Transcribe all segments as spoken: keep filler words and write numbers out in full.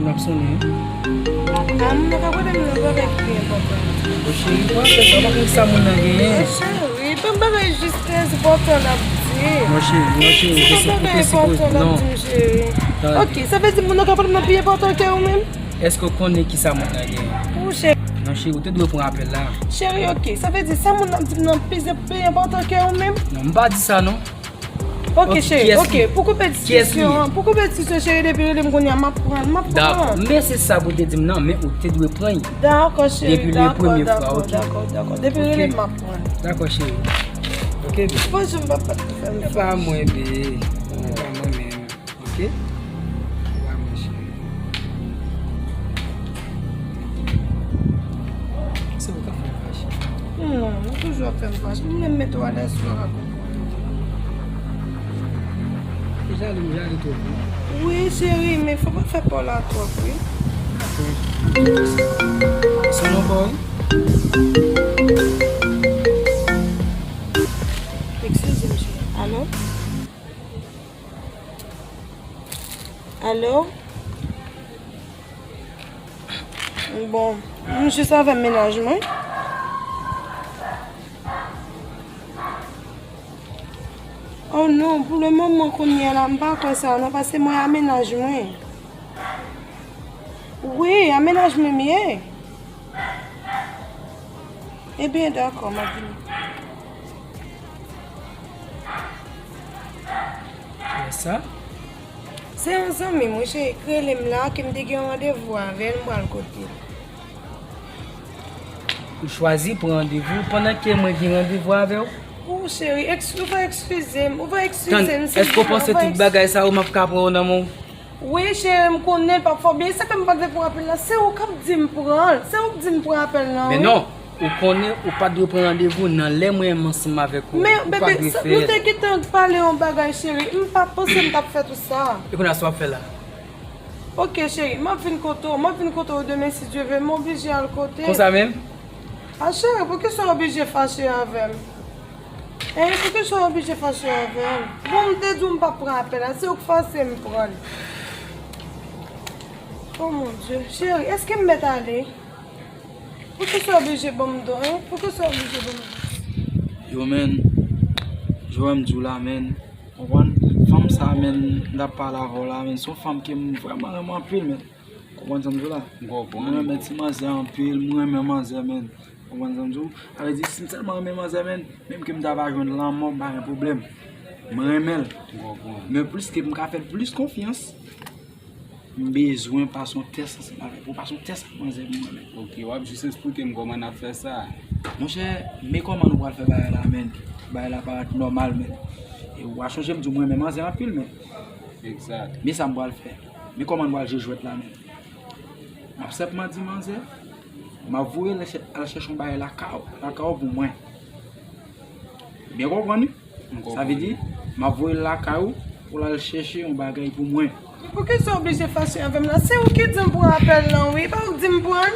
N ap sonnen. Ah, moun nan ka konnen m nan bagay ki pi enpòtan. Bon, cheri, pran apèl sa, w pa konn ki sa moun nan genyen. Cheri, pa bagay jis trè enpòtan n ap di. Non, cheri, non, cheri, ou te sipoze, non. Cheri. Ok, sa vle di moun nan ka konnen m nan pi enpòtan ke ou menm? Èske w konnen ki sa moun nan genyen? Ou cheri. Non, cheri, ou te dwe pran apèl la. Cheri, ok, sa vle di sa moun nan ap di m nan pi, pi enpòtan ke ou menm? Non, m pa di sa, non. Ok, cheri, ok. Pou koupe diskisyon an, pou koupe diskisyon, cheri, depi rele m kounye a, m ap pran, m ap pran. Dakò, men se sa pou te di m nan, men ou te dwe pran l. Dakò, cheri, dakò, dakò, dakò, dakò. Depi rele m, m ap pran. Dakò, cheri. Ok, baby. Bonjou, m papa. Se pa mwen, baby. Se pa mwen menm. Ok? Ou pa mwen, cheri. Se ou k ap fè m fache. Non, ou toujou ap fè m fache. M menm mete w alèz sou rakonte. Ou jale, ou jale twòp, wi. Wi, cheri, men fò pa fè pa w la twòp, wi. Dakò. Se non pa w, wi. Eskize m, cheri. Alo? Alo? Bon, m jis avè mennaj mwen. Oh non, pou le moman kounye a la, m pa kwè sa non, paske mwen a mennaj mwen. Wi, a mennaj mwen m ye. Ebyen, dakò, m ap vini. Kiyès sa? Se yon zanmi m, wi, cheri, k rele m la, ke m te gen yon randevou avè l, m pral kote l. Ou chwazi pran randevou pandan ke mwen gen randevou avè w? Ou, cheri, eks-, ou va eskize m, ou va eskize m, silvouplè. Tann, èske w panse tout bagay sa yo m ap ka pran yo nan men w? Wi, cheri, m konnen l p ap fè w byen, se sa k fè m pa t vle pran apèl la. Se ou k ap di m pran l, se ou k di m pran apèl la, wi. Men non, ou konnen ou pa t dwe pran randevou nan lè mwen menm ansanm avèk ou. Men, bebe, nou te gentan pale yon bagay, cheri, m pa t panse m t ap fè tout sa. E kounye a sa w ap fè la? Ok, cheri, m ap vin kote w, m ap vin kote w demen, si Dye vle, m oblije al kote. Konsa menm? A, cheri, poukisa w oblije fache avè m? Hein, poukisa w oblije fache avè m? Bon, m te di w m p ap pran apèl la, se ou k fòse m pran l. Oh mon Dieu, cheri, èske m mèt ale? Poukisa w oblije ban m do, hein? Poukisa w oblije ban m do? Yo, men, jan w wè m di w la, men, w konprann? Fanm sa, men, m t ap pale avè w la, men, se yon fanm ke m vrèman renmen anpil, men. Konprann sa m di w la? M konprann. Mwen renmen ti manzè anpil, mwen renmen manzè, men. Konprann sa m di w? Sa vle di, si m tèlman renmen manzè, men, menm ke m ta va jwenn lanmò, m pa gen pwoblèm. Mwen renmen l. M konprann. Men plis ke m ka fè l plis konfyans, m bezwen pase yon tès ansanm avèk ou, pase yon tès ak manzè pou mwen, men. Ok, w ap jis esplike m kòman n ap fè sa. Monchè, men kòman nou pral fè bagay la, men. Bagay la parèt nòmal, men. E w a chonje m di w mwen renmen manzè anpil, men. Egzak. Men sa m pral fè. Men kòman n pral jwe jwèt la, men. M ap senpman di manzè, m ap voye l al chè-, al chèche yon bagay lakay ou, lakay ou pou mwen. Byen konprann, wi? M konprann. Sa vle di, m ap voye l lakay ou pou l al chèche yon bagay pou mwen. Poukisa w oblije fache avè m la? Se ou ki di m pran apèl lan, wi. E pa ou k di m pran l?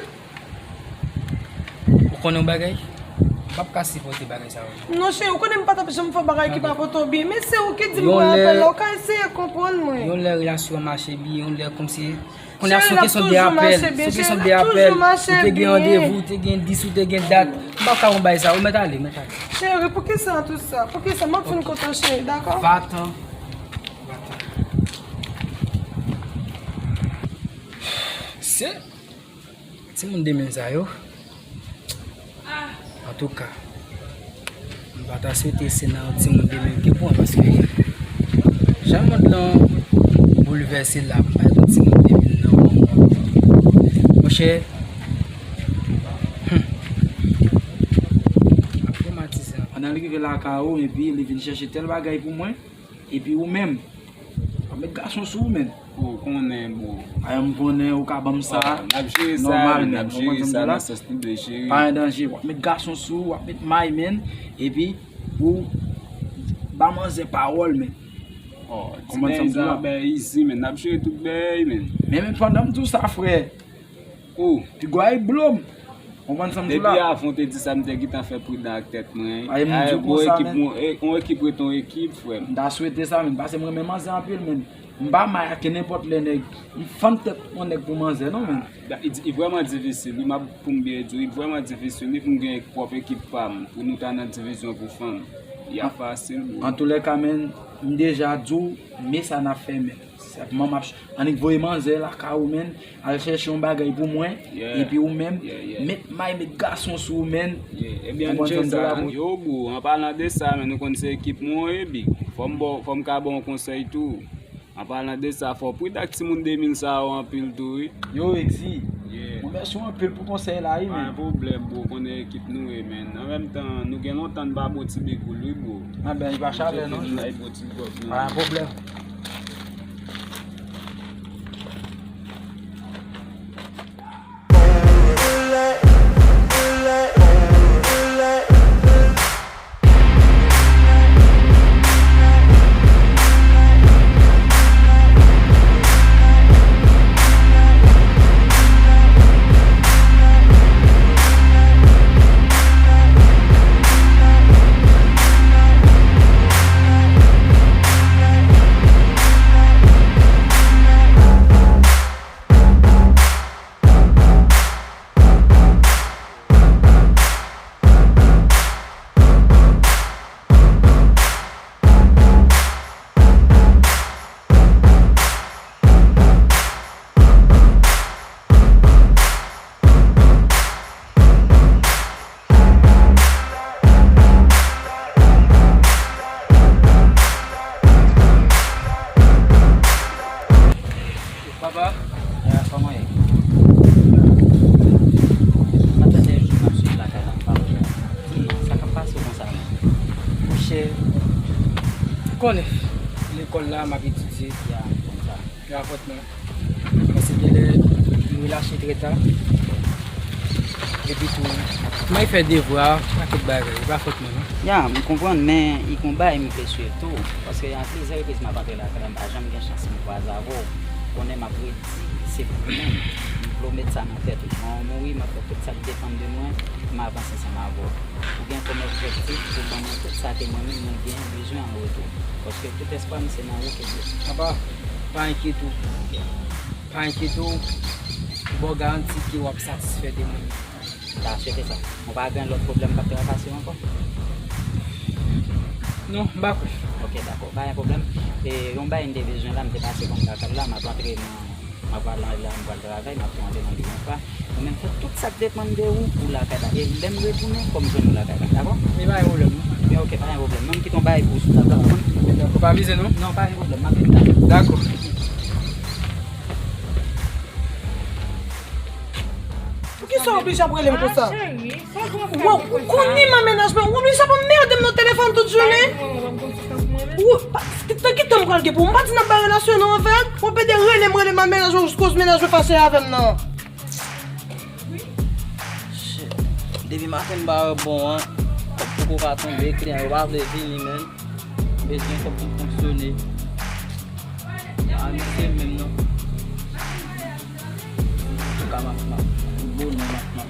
Ou konnen yon bagay? M p ap ka sipòte bagay sa yo. Non, cheri, ou konnen m pa t ap janm fè yon bagay ki pa pote w byen. Men se ou ki di m pran apèl la, ou ka eseye konprann mwen. Yon lè relasyon an mache byen, yon lè kòmsi. Kounye a, se yon kesyon de apèl. Se yon kesyon de apèl. Ou te gen randevou, ou te gen dis, ou te gen dat. M p ap ka yon bagay sa yo. Mèt ale, mèt ale. Cheri, poukisa tout sa? Poukisa? M ap vin kote w, cheri, dakò? Va-t-en. Va-t-en. Se Timoun demen sa yo. Antouka, m pa ta swete se nan yon timoun demen ke pou an, paske jan mond lan boulvèse la, m pa yon timoun demen nan. Monchè, hmm, m ap twomatize anpil. Pandan l rive lakay ou, epi li vin chèche tèl bagay pou mwen, epi ou menm, w ap met gason sou ou, menn. Ou konnen, bro. Ay, m konnen ou ka ban m sa. N ap jere sa, nòmal, menn, n ap jere sa nan sans nou dwe jere. Pa gen danje. W ap met gason sou ou, w ap met may, menn. Epi, pou ba manzè pawòl, menn. Konprann sa m di w la? Bèy izi, menn. N ap jere tout bèy, menn. Men, men pandan m di w sa, frè, Oh. Piga w blow m. Konprann sa m di w la? Depi avan w te di sa, m te gentan fè pridan ak tèt mwen. Ay, m di w konsa, menn. Yon ekip ret yon ekip, frè m. M ta swete sa, menn, paske m renmen manzè anpil, menn. M pa may ak nenpòt lè nèg. M fann tèt yon nèg pou manzè, non, men. Da- I, i vrèman difisil, wi, m ap, pou m byen di w, i vrèman difisil, wi, pou m gen pwòp ekip pa m, pou nou ta nan divizyon pou fanm. Ya fasil, bro. Antoulèka, men, m deja di w, men sa n ap fè, men. Sèlman m ap ch-, annik voye manzè lakay ou, men, al chèche yon bagay pou mwen, Yeah. Epi ou menm, Yeah, yeah. Met may, met gason sou ou, men. Yeah. Ebyen, Ou konn Jay, sa, sa, pou yo, bro, an palan de sa, men, nou konn se ekip mwen, epi fò m ba w, fò m ka ba w yon konsèy tou. An palan de sa, fò w prit ak timoun de mil sa yo anpil tou, wi. Yo, Exi. Yeah. Mwen mèsi w anpil pou konsèy la, wi, Pa men. Gen pwoblèm, bro, konnen ekip nou ye, men. An menm tan, nou gen lontan n pa bo ti bigoul, wi, bro. Anben, li pa chalè, non. N ay bo ti gòt, non. Pa gen pwoblèm. Papa. Ya, kòman ye? Sa fè de jou m ap swiv lakay la, m pa wè w. Di m non, sa k ap pase w konsa menm? Monchè, ou konnen, lekòl la, m ap etidye. Ya, konsa. E pa fòt mwen. Paske genlè m relache trè ta. Epi tou, m al fè devwa, pakèt bagay. E pa fòt mwen, non. Ya, m konprann, men i gon bagay m vle swiv tou. Paske a plizyè repriz m ap antre lakay la, m pa janm gen chans m kwaze avè w. Konnen m ap redi, se pou ou menm. M vle w met sa nan tèt ou. Lè w mouri, m ap fè tout sa k depann de mwen pou m avanse ansanm avè w. Ou gen kòm objektif pou ban mwen tout sa ke mwen menm mwen gen bezwen an retou. Paske tout espwa m se nan ou ke l ye. Papa, pa enkyete w. Pa enkyete w. M ba w garanti ke w ap satisfè de mwen. M ta swete sa. Ou pa gen lòt pwoblèm k ap trakase w ankò? Non, m pa kwè. Ok, dakò. Pa gen pwoblèm. E yon bagay m te bezwen la, m te pase banm lakay la, m ap antre nan M ap al anlè la, m pral travay, m ap tou antre nan biwo anfwa. Ou menm fè tout sa k depann de ou pou lakay la. E lè m retounen, fò m jwenn ou lakay la, dakò? Men pa gen pwoblèm, non. Men ok, pa gen pwoblèm. Men m kite yon bagay pou ou sou tab la, ou konprann? Men dakò, pa vize, non? Non, pa gen pwoblèm, m ap vin la. Dakò. Poukisa w oblije ap rele m konsa? Wow, ou konnen m an mennaj mwen, ou oblije ap anmède m nan telefòn tout jounen. Ou, pa, nan ki tan m pral gen pou ou? M pa di n ap bay relasyon non avè l. Ou pede rele m, rele m an mennaj mwen, jis koz mennaj mwen fache avè m nan. Shit. Depi maten m pa wè bon an, kòb poko ka tonbe, kliyan yo pa vle vini, menn. Bezwen kòb pou fonksyone. A, misye menm non. Antouka, m ap, m ap, m ap, m ap.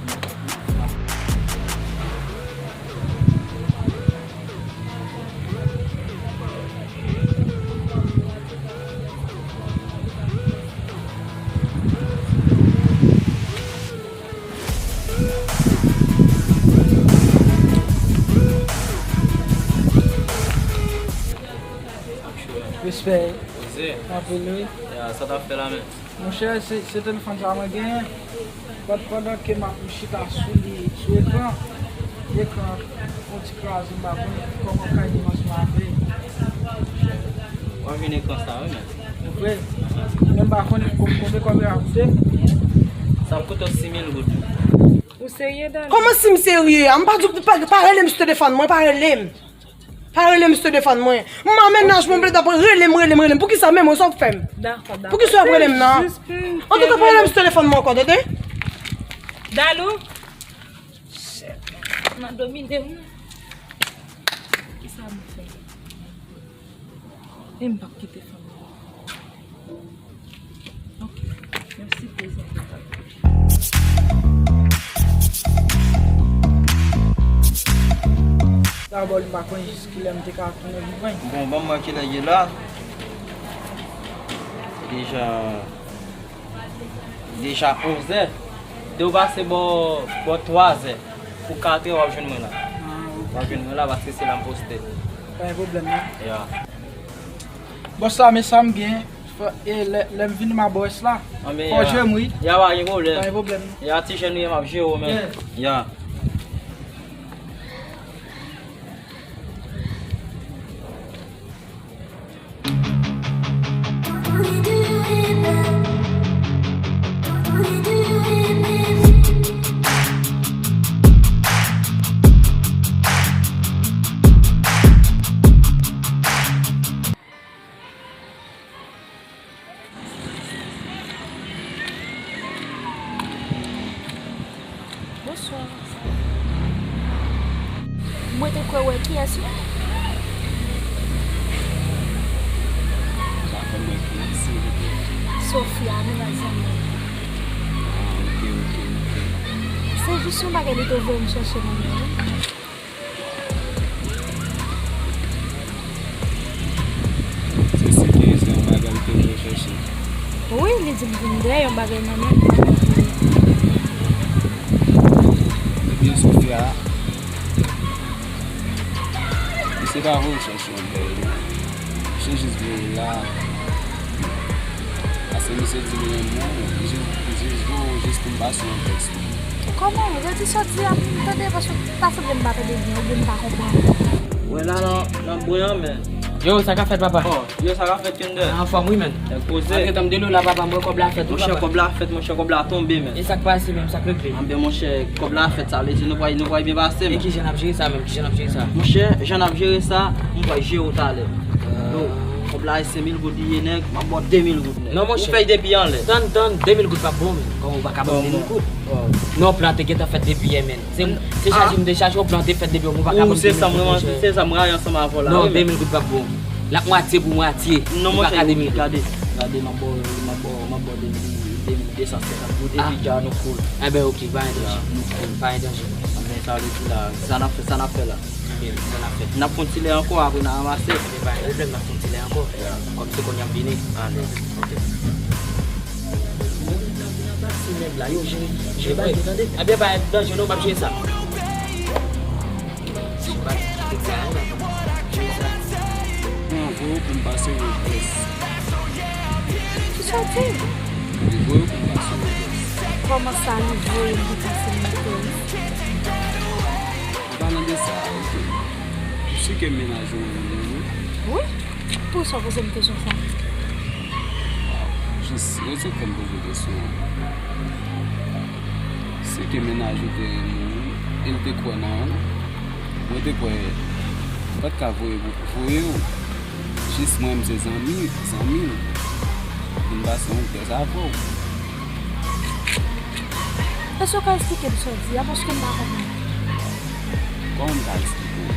Respè. Poze. Anpil, wi. Ya, sa w t ap fè la menm? Monchè, se, se telefòn sa mwen genyen. Pand-, pandan ke m ap chita sou li, sou ekran, ekran an fon ti kraze, m pa konnen kòman kay li mache mache. W ap jwenn ekran sa, wi, men. Vre? Men m pa konnen kon-, konbyen kòb li ap koute. Sa ap koute w sis mil goud. Ou serye, Dani? Kòman si m serye a? M pa di w pa, pa rele m sou telefòn mwen, pa rele m. Pa rele m sou telefòn mwen. M an mennaj mwen, m plede ap rele m, rele m, rele m. Poukisa menm mwen, sa w ap fè m? Dakò, dakò. Poukisa w ap rele m nan? Antouka, pa rele m sou telefòn mwen ankò, tande? Dalou. Shit. Nan domine m. Kisa m fè? E m p ap kite fanmi m. Ok. Mèsi pou zanmi. Dabò, li pa konn jis kilè m te ka tounen pou mwen. Bon, ban m wè kilè ye la. Deja, deja onzè. Depi w pase bò, bò twazè pou katrè, w ap jwenn mwen la. W ap jwenn mwen la paske se la m poste. Pa gen pwoblèm, non. Ya. Bòs la, men sa m gen. Fò, e, lè, lè m vini, m a bò rès la. Fò w jere m, wi. Ya, pa gen pwoblèm. Pa gen pwoblèm. Ya, ti jèn ou ye, m ap jere w, men. Ya. Bonswa. Mwen te kwè wè kiyès ou. Sa fè mwen ki silvouplè. Sofia, nou la zanmi. Ah, ok, ok, ok. Se jis yon bagay li te voye m chèche nan men. Se sekirize yon bagay ke nou chèche. Wi, li di m vin dèyè yon bagay nan men m. Ebyen, Sofia, misye pa voye chèche yon bèl, non. Misye jis voye la. Paske misye di li renmen w, li jis, li jis voye w jis pou m pase yon tèks. Kòman? Redi sa w di a pou m tande, paske ta sanble m pa tande byen, oubyen m pa konprann. Wè la nan, nan bwen an, men. Yo, sa k ap fèt, papa? Oh, yo, sa k ap fèt, Kinder? Anfòm, wi, men. Nèg poze. Antre tann m de lou la, papa, m wè kòb la fèt, wi, papa. Monchè, kòb la fèt, monchè, kòb la tonbe, men. E sa k pase menm, sa k regle? Anben, monchè, kòb la fèt, sa vle di nou pral, nou pral byen pase, men. E kijan n ap jere sa menm? Kijan n ap jere sa? Monchè, jan n ap jere sa, m pral jere w talè. Yo, kòb la, e senk mil goud li ye, nèg, m ap ba w de mil goud, nèg. Non, monchè. Ou fè depi anlè. Tann, tann, de mil goud p ap bon, men. Kòman ou pa ka ban m de mil goud? Non, plan te gentan fèt depi yè, men. Se, se chaje m te chaje w, plan te fèt depi yè, ou pa ka ban m de mil goud, monchè. Ou se sa m rayi, se sa m rayi ansanm avè w la, wi, men. Non, de mil goud p ap bon. L ap mwatye pou mwatye. Non, monchè, gade, gade, m ap ba w, m ap ba w, m ap ba w de mil, de mil de san senkant goud, epi dja nou cool. Enben, ok, pa gen danje. Ya, nou cool. Pa gen danje. Anben, sa vle di la, sa n ap fè, sa n ap fè la? Ebyen, sa n ap fè? N ap fè yon ti lè ankò, apre n a ranmase. Ebyen, pa gen pwoblèm, n ap fè yon ti lè ankò. Ya. Kòm se kounye a m vini. Alèz. Ok. Mwen vin nan, vin anba, se nèg la, yo jere, jere bagay, tande? Ebyen, pa gen danje, non, m ap jere sa. Jere bagay, jere sa, jere sa. Mwen voye w pou m pase Robles. Kisa w di? Li voye w pou m pase Robles. Kòman sa, li voye m pou pase Robles? An palan de sa, ok. Ou si ke mennaj ou renmen w, wi? Wi. Poukisa w poze m kesyon sa? Jis, rete fè m poze kesyon an. Si ke mennaj ou te renmen w, e l te kwè nan ou, mwen te kwè ou pa t ka voye, voye w. Jis mwen, m se zanmi, zanmi w. Vin pase yon tès avè w. Èske w ka eksplike m sa w di a? Paske m pa konprann. Kòman m ka eksplike w?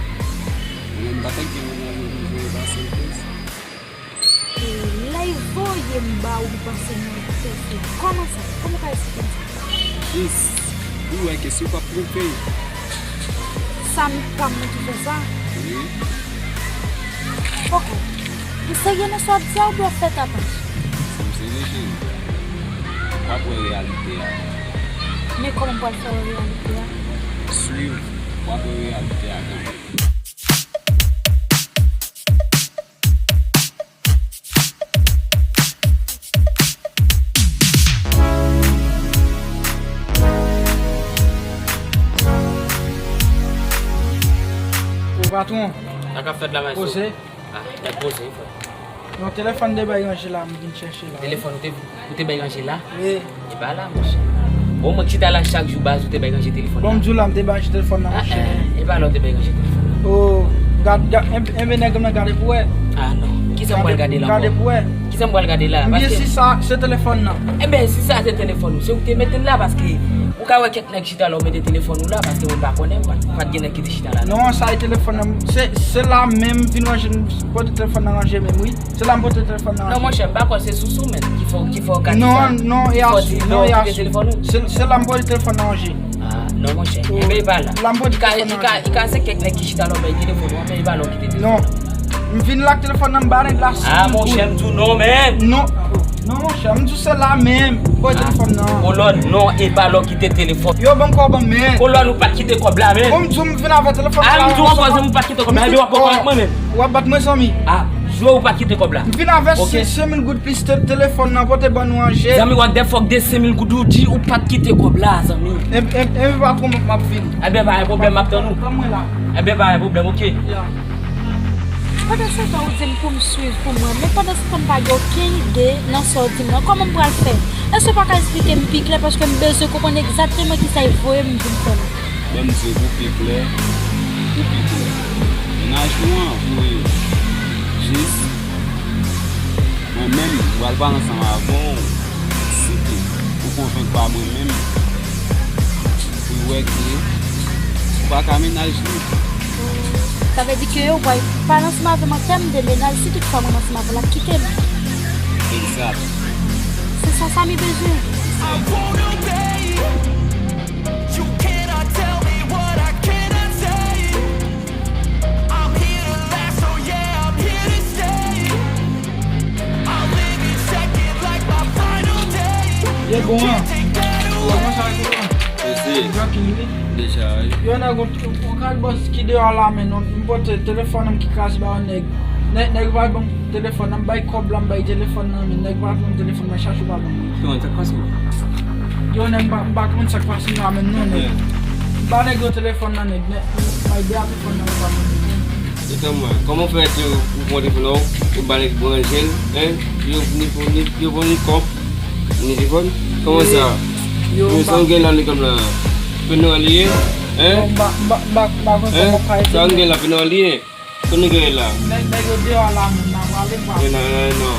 Mwen menm, m pa t gen mennaj mwen pou m voye pase l tès. E lè l voye m ba ou pou pase nan tès la, kòman sa? Kòman w ka eksplike m sa? Jis, ou wè ke si w p ap twonpe. Sa m pa m nan ki fè sa? Wi. Ok. Ou serye nan sa w ap di a oubyen w ap fè tapaj? Si m serye, cheri, w ap wè reyalite a. Men kòman m pral fè wè reyalite a? Swiv, w ap wè reyalite a kanmenm. O patwon. Sa k ap fèt la, maestro? Poze. Ah, nèg poze, frè. Yon telefòn te bay ranje la, m vin chèche la. Telefòn ou te, ou te bay ranje la? Wi. E pa la, monchè. Bon, mwen ki chita la chak jou, baz, ou te bay ranje telefòn la. Bon, m di w la, m te bay ranje telefòn nan, monchè. Ah, eh, e pa la ou te bay ranje telefòn la. Oh, gad, gad, enben, enben nèg mwen gade pou wè. Ah, non. Kisa m pral gade la ankò? Gade pou wè. Kisa m pral gade la? Paske si sa, se telefòn nan. Enben, si sa se telefòn ou, se ou ki te mete l la, paske ou ka wè kèk nèg chita la, ou mete telefòn ou la, paske mwen pa konnen, ou pa, ou pa t gen nèg ki te chita la, non. Non, sa e telefòn nan. Se, se la menm, vin ranje, pote telefòn nan ranje menm, wi. Se la m pote telefòn nan ranje. Non, monchè, m pa kwè se sousou menm ki fè, ki fè w ka di sa. Non, non, e a, non, e a, se, se la m pote telefòn nan ranje. Ah, non, monchè. Oh, enben, e pa la. La m pote telefòn nan ranje. I ka, i ka, i ka se kèk nèg ki chita la, ou bay telefòn ou, men e pa la ou kite telefòn nan. Non. M vin la ak telefòn nan, m ba nèg la senk mil goud. Ah, monchè, m di w non, men. Non. Non, monchè, m di w se la menm. Bò telefòn nan. Kolòn, non, e pa lè w kite telefòn. Yo, ban m kòb an, men. Kolòn, ou pa t kite kòb la, men. Bon, m di w m vin avè telefòn la. A, m di w ankò, zanmi, ou pa t kite kòb la, ebyen w ap pran kòb ak mwen menm. W ap bat mwen, zanmi. A, jwe ou pa t kite kòb la. M vin avè senk mil goud plis te-, telefòn nan, pote ban nou anje. Zanmi, what the fuck, de senk mil goud ou di ou pa t kite kòb la, zanmi. E, e, e, pa kòman m ap vini. Ebyen, pa gen pwoblèm, m ap tann ou. Tann mwen la. Ebyen, pa gen pwoblèm, oke. Ya. Pandan se tan, ou di m pou m swiv, pou m wè. Men pandan se tan, m pa gen okenn ide nan sa w di m nan. Kòman m pral fè? Èske w pa ka esplike m pi klè? Paske m bezwen konprann egzakteman kisa y voye m vin fè la. Ban m di w pou pi klè, pou pi klè. Mennaj ou an voye jis mwen menm, m pral pale ansanm avè w. Si ke ou konvenk pa mwen menm, pou w wè ke ou pa ka mennaj li. Sa vle di ke ou pral pale ansanm avè m an tèm de mennaj, si toutfwa mwen ansanm avè l, l ap kite m. Egzat. Se sa Samy bezwen. I wanna obey. You cannot tell me what I cannot say. I'm here to last, oh yeah, I'm here to stay. I'll leave each second like my final day. Ye bon an. Kòman sa ye bon an? Mesi. Trankil wi. Deja wi. Yo nèg, yon, yon kal bòs ki deyò la men non. M pote telefòn nan m ki kraze ba yon nèg. Nèg, nèg pa ban m telefòn nan, m bay kòb la, m bay telefòn nan men. Nèg pa ban m telefòn nan, chache w pa ban m. Kòman sa k pase? Yo nèg, m pa, m pa konn sa k pase la men non nèg. M ba nèg yo telefòn nan nèg. Nèg, m bay de a telefòn nan, yo pa ban m. Etan mwen, kòman w fè di ou pran telefòn nan, ou ba nèg branche l, en? Yo ni, ni, yo pran ni kòb, ni telefòn? Kòman sa? Yo, yo, sa w gen la ni kòb la? Penan li ye, en? Yo, m pa, m pa, m pa, m pa konn kòman w ka ede. Sa w gen la, penan li ye? Kote nèg yo ye la? Nèg, nèg yo deyò la menm, n a prale pa. Non, non, non.